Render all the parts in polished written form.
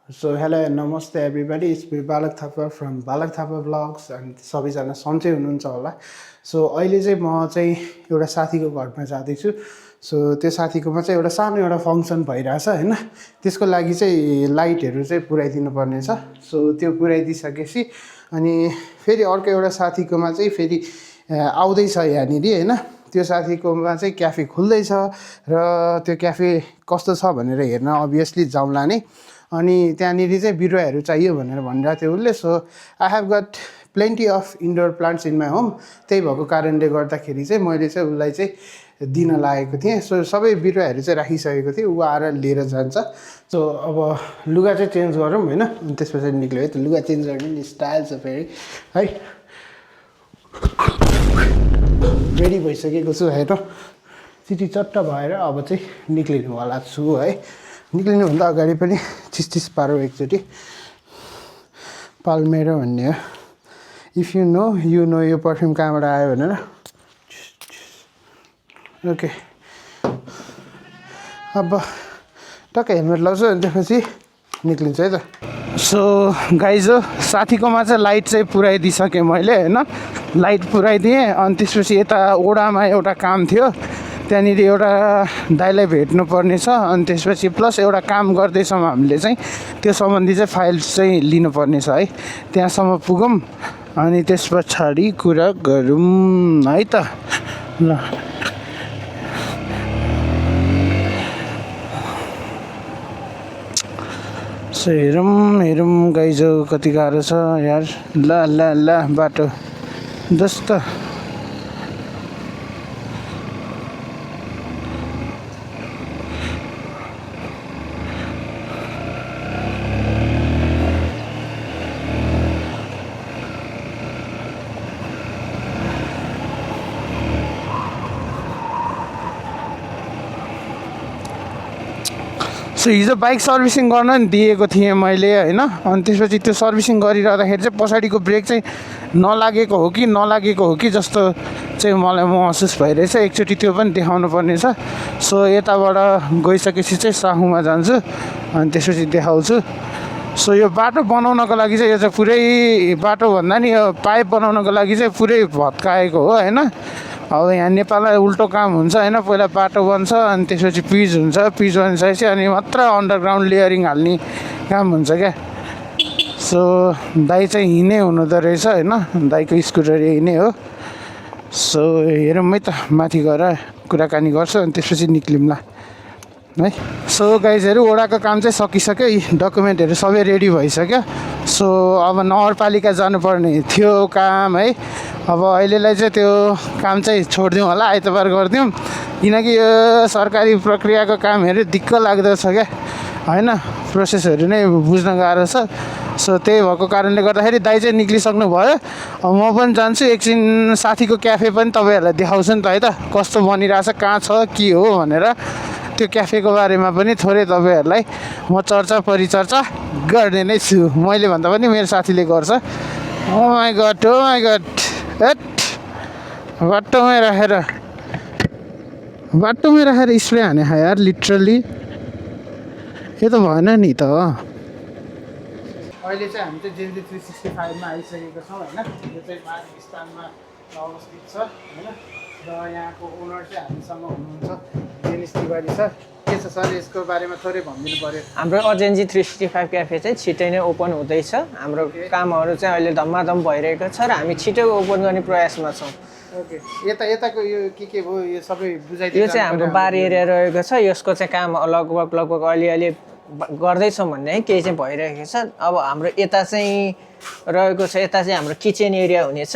So hello and namaste everybody. It's me Balak Thapa from Balak Thapa Vlogs and सबैजना सन्चै हुनुहुन्छ होला. So अहिले चाहिँ म चाहिँ एउटा साथीको घरमा जाँदैछु. सो त्यो साथीकोमा चाहिँ एउटा सानो एउटा फङ्सन भइरहेछ हैन. त्यसको लागि चाहिँ लाइटहरू चाहिँ पुर्याइदिनु पर्ने छ. सो त्यो पुर्याइदिसकेपछि अनि फेरि अर्को एउटा साथीकोमा चाहिँ फेरि आउँदैछ यहाँनिर हैन. त्यो साथीकोमा चाहिँ क्याफे खुल्दैछ र त्यो क्याफे कस्तो छ भनेर हेर्न अभियसली जाउँला नै. अनि त्यहाँनिर चाहिँ बिरुवाहरू चाहियो भनेर भनिरहेको थियो उसले. So I have got plenty of indoor plants in my home. त्यही भएको कारणले गर्दाखेरि चाहिँ मैले चाहिँ उसलाई चाहिँ दिन लागेको थिएँ. सो सबै बिरुवाहरू चाहिँ राखिसकेको थिएँ. ऊ आएर लिएर जान्छ. सो अब लुगा चाहिँ चेन्ज गरौँ होइन. अनि त्यस पछाडि निक्ल्यो है. त लुगा चेन्ज गर्ने नि स्टाइल छ फेरि है. रेडी भइसकेको छु हेर. चिटी चट्ट भएर अब चाहिँ निक्लिनुवाला छु है. निक्लिनुभन्दा अगाडि पनि चिस पारौँ एकचोटि. पाल्मेरो भन्ने हो. इफ यु नो यो पर्फ्युम कहाँबाट आयो भनेर. ओके अब टक्क हेलमेट लगाउँछु अनि त्यसपछि निक्लिन्छ है त. सो गाइज हो साथीकोमा चाहिँ लाइट चाहिँ पुऱ्याइदिइसकेँ मैले होइन. लाइट पुऱ्याइदिएँ अनि त्यसपछि यता ओडामा एउटा काम थियो. त्यहाँनिर एउटा दाइलाई भेट्नु पर्ने छ. अनि त्यसपछि प्लस एउटा काम गर्दैछौँ हामीले चाहिँ त्यो सम्बन्धी चाहिँ फाइल्स चाहिँ लिनुपर्ने छ है. त्यहाँसम्म पुगौँ अनि त्यस पछाडि कुरा गरौँ है त. ल सो हेरौँ गाइजो कति गाह्रो छ यार. ल बाटो जस्तो सो हिजो बाइक सर्भिसिङ गर्न नि दिएको थिएँ मैले होइन. अनि त्यसपछि त्यो सर्भिसिङ गरिरहँदाखेरि चाहिँ पछाडिको ब्रेक चाहिँ नलागेको हो कि जस्तो चाहिँ मलाई महसुस भइरहेछ. एकचोटि त्यो पनि देखाउनु पर्ने छ. सो यताबाट गइसकेपछि चाहिँ साहुमा जान्छु अनि त्यसपछि देखाउँछु. सो यो बाटो बनाउनको लागि चाहिँ यो चाहिँ पुरै बाटो भन्दा नि यो पाइप बनाउनको लागि चाहिँ पुरै भत्काएको हो होइन. अब यहाँ नेपालमा उल्टो काम हुन्छ होइन. पहिला बाटो बन्छ अनि त्यसपछि पिच हुन्छ. पिच बनिसकेपछि अनि मात्र अन्डरग्राउन्ड लेयरिङ हाल्ने काम हुन्छ क्या. सो दाइ चाहिँ हिँडे हुनुहुँदो रहेछ होइन. दाइको स्कुटर यही नै हो. सो हेरौँ है त माथि गएर कुराकानी गर्छु अनि त्यसपछि निक्लिउँला है. सो गाइजहरू ओडाको काम चाहिँ सकिसक्यो. डकुमेन्टहरू सबै रेडी भइसक्यो. सो अब नगरपालिका जानुपर्ने थियो काम है. अब अहिलेलाई चाहिँ त्यो काम चाहिँ छोडिदिउँ होला. आइतबार गरिदिउँ किनकि यो सरकारी प्रक्रियाको कामहरू दिक्क लाग्दो छ क्या होइन. प्रोसेसहरू नै बुझ्न गाह्रो छ. सो त्यही भएको कारणले गर्दाखेरि दाइ चाहिँ निक्लिसक्नु भयो. अब म पनि जान्छु एकछिन साथीको क्याफे पनि तपाईँहरूलाई देखाउँछु नि त है त. कस्तो बनिरहेछ कहाँ छ के हो भनेर त्यो क्याफेको बारेमा पनि थोरै तपाईँहरूलाई म चर्चा परिचर्चा गर्ने नै छु. मैले भन्दा पनि मेरो साथीले गर्छ. ओ माई गड हेट बाटोमै राखेर स्प्रे हाने यार लिटरली. यो त भएन नि त. अहिले चाहिँ हामी चाहिँ जेन्जी 365मा आइसकेको छौँ होइन. यो चाहिँ मार्गस्थानमा अवस्थित छ होइन. र यहाँको ओनर चाहिँ हामीसँग हुनुहुन्छ जेनिस तिवारी सर. के छ सर यसको बारेमा थोरै भनिदिनु पऱ्यो. हाम्रो अजेन्जी 365 क्याफे चाहिँ छिट्टै नै ओपन हुँदैछ. हाम्रो कामहरू चाहिँ अहिले धम्माधम भइरहेको छ र हामी छिटो ओपन गर्ने प्रयासमा छौँ. ओके यताको यो के भयो यो सबै बुझाइदिनु. यो चाहिँ हाम्रो बार एरिया रहेको छ. यसको चाहिँ काम लगभग अलिअलि गर्दैछौँ भन्ने है. केही चाहिँ भइरहेको छ. अब हाम्रो यता चाहिँ रहेको छ. यता चाहिँ हाम्रो किचन एरिया हुनेछ.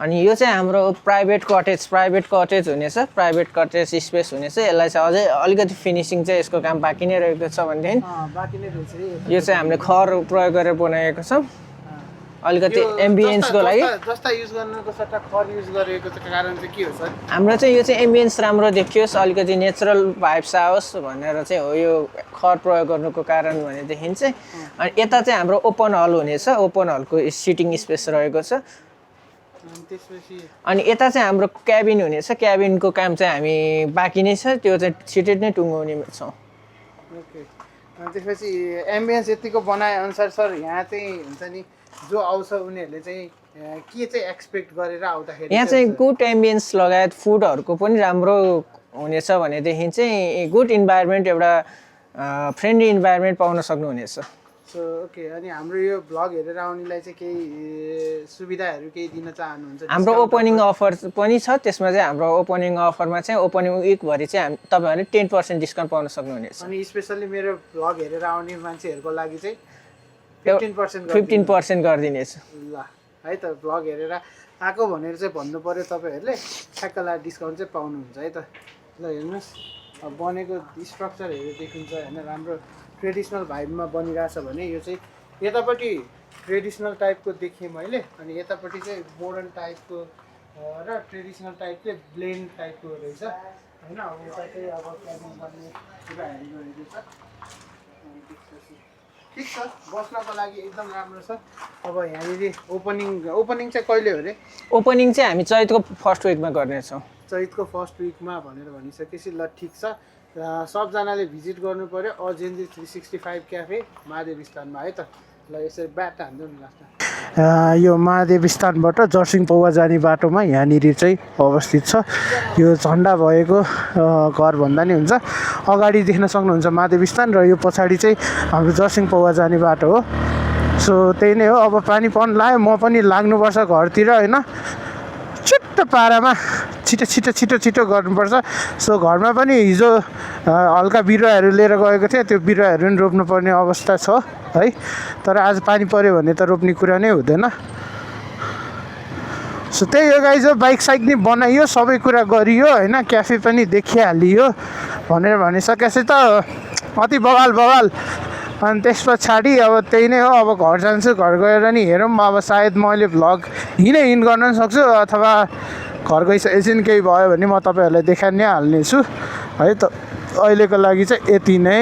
अनि यो चाहिँ हाम्रो प्राइभेट कटेज हुनेछ. प्राइभेट कटेज स्पेस हुनेछ. यसलाई चाहिँ अझै अलिकति फिनिसिङ चाहिँ यसको काम बाँकी नै रहेको छ भनेदेखि यो चाहिँ हामीले खर प्रयोग गरेर बनाएको छ. अलिकति एम्बियन्सको लागि जस्ता युज गर्नुको सट्टा खर युज गरेको कारण चाहिँ के हो सर. हाम्रो चाहिँ यो चाहिँ एम्बियन्स राम्रो देखियोस् अलिकति नेचुरल भाइब्स आओस् भनेर चाहिँ हो यो खर प्रयोग गर्नुको कारण भनेदेखि चाहिँ. अनि यता चाहिँ हाम्रो ओपन हल हुनेछ. ओपन हलको सिटिङ स्पेस रहेको छ. अनि यता चाहिँ हाम्रो क्याबिन हुनेछ. क्याबिनको काम चाहिँ हामी बाँकी नै छ. त्यो चाहिँ छिटै नै टुङ्गाउने छौँ. अनि त्यसपछि एम्बियन्स यतिको बनाएअनुसार सर यहाँ चाहिँ हुन्छ नि जो आउँछ उनीहरूले चाहिँ के चाहिँ एक्सपेक्ट गरेर आउँदाखेरि यहाँ चाहिँ गुड एम्बियन्स लगायत फुडहरूको पनि राम्रो हुनेछ भनेदेखि चाहिँ गुड इन्भाइरोमेन्ट एउटा फ्रेन्डली इन्भाइरोमेन्ट पाउन सक्नुहुनेछ। सो ओके, अनि हाम्रो यो भ्लग हेरेर आउनेलाई चाहिँ केही सुविधाहरू केही दिन चाहनुहुन्छ? हाम्रो ओपनिङ अफर पनि छ, त्यसमा चाहिँ हाम्रो ओपनिङ अफरमा चाहिँ ओपनिङ विकभरि चाहिँ तपाईँहरूले 10% डिस्काउन्ट पाउन सक्नुहुनेछ। अनि स्पेसल्ली मेरो भ्लग हेरेर आउने मान्छेहरूको लागि चाहिँ 15% गरिदिनेछ। ल है त, भ्लग हेरेर आएको भनेर चाहिँ भन्नु पऱ्यो तपाईँहरूले, ठ्याक्कला डिस्काउन्ट चाहिँ पाउनुहुन्छ है त। ल हेर्नुहोस्, अब बनेको स्ट्रक्चरहरू देखिन्छ होइन, राम्रो ट्रेडिसनल भाइबमा बनिरहेछ भने यो चाहिँ यतापट्टि ट्रेडिसनल टाइपको देखेँ मैले, अनि यतापट्टि चाहिँ मोडर्न टाइपको र ट्रेडिसनल टाइपकै ब्लेन्ड टाइपको रहेछ होइन। अब यता चाहिँ अब क्याबिन बन्ने कुराहरू गरेको छ। ठिक छ, बस्नको लागि एकदम राम्रो छ। अब यहाँनिर ओपनिङ चाहिँ कहिले हो अरे? ओपनिङ चाहिँ हामी चैतको फर्स्ट विकमा गर्नेछौँ। चैतको फर्स्ट विकमा भनेर भनिसकेपछि ल ठिक छ। सबजनाले भिजिट गर्नु पऱ्यो अजेन्जी 365 क्याफे महादेव स्थानमा है त। ल यसरी ब्याट हान्नु नि लास्टमा। यो महादेव स्थानबाट जर्सिङ पौवा जाने बाटोमा यहाँनिर चाहिँ अवस्थित छ। यो झन्डा भएको घर भन्दा नि हुन्छ। अगाडि देख्न सक्नुहुन्छ महादेव स्थान र यो पछाडि चाहिँ हाम्रो जर्सिङ पौवा जाने बाटो हो। सो त्यही नै हो। अब पानी पर्न लाग्यो, म पनि लाग्नुपर्छ घरतिर होइन। छिट्टो पारामा छिटो गर्नुपर्छ। सो घरमा पनि हिजो हल्का बिरुवाहरू लिएर गएको थिएँ, त्यो बिरुवाहरू पनि रोप्नुपर्ने अवस्था छ है। तर आज पानी पऱ्यो भने त रोप्ने कुरा नै हुँदैन। सो त्यही हो गाइज, बाइक साइक नि बनाइयो, सबै कुरा गरियो होइन, क्याफे पनि देखिहालियो भनेर भनिसकेपछि त अति बवाल। अनि त्यस पछाडि अब त्यही नै हो। अब घर जान्छु, घर गएर नि हेरौँ, अब सायद मैले भ्लग इन गर्न सक्छु अथवा घर गइसकेपछि नि केही भयो भने म तपाईँहरूलाई देखाइ नै हाल्नेछु है त। अहिलेको लागि चाहिँ यति नै।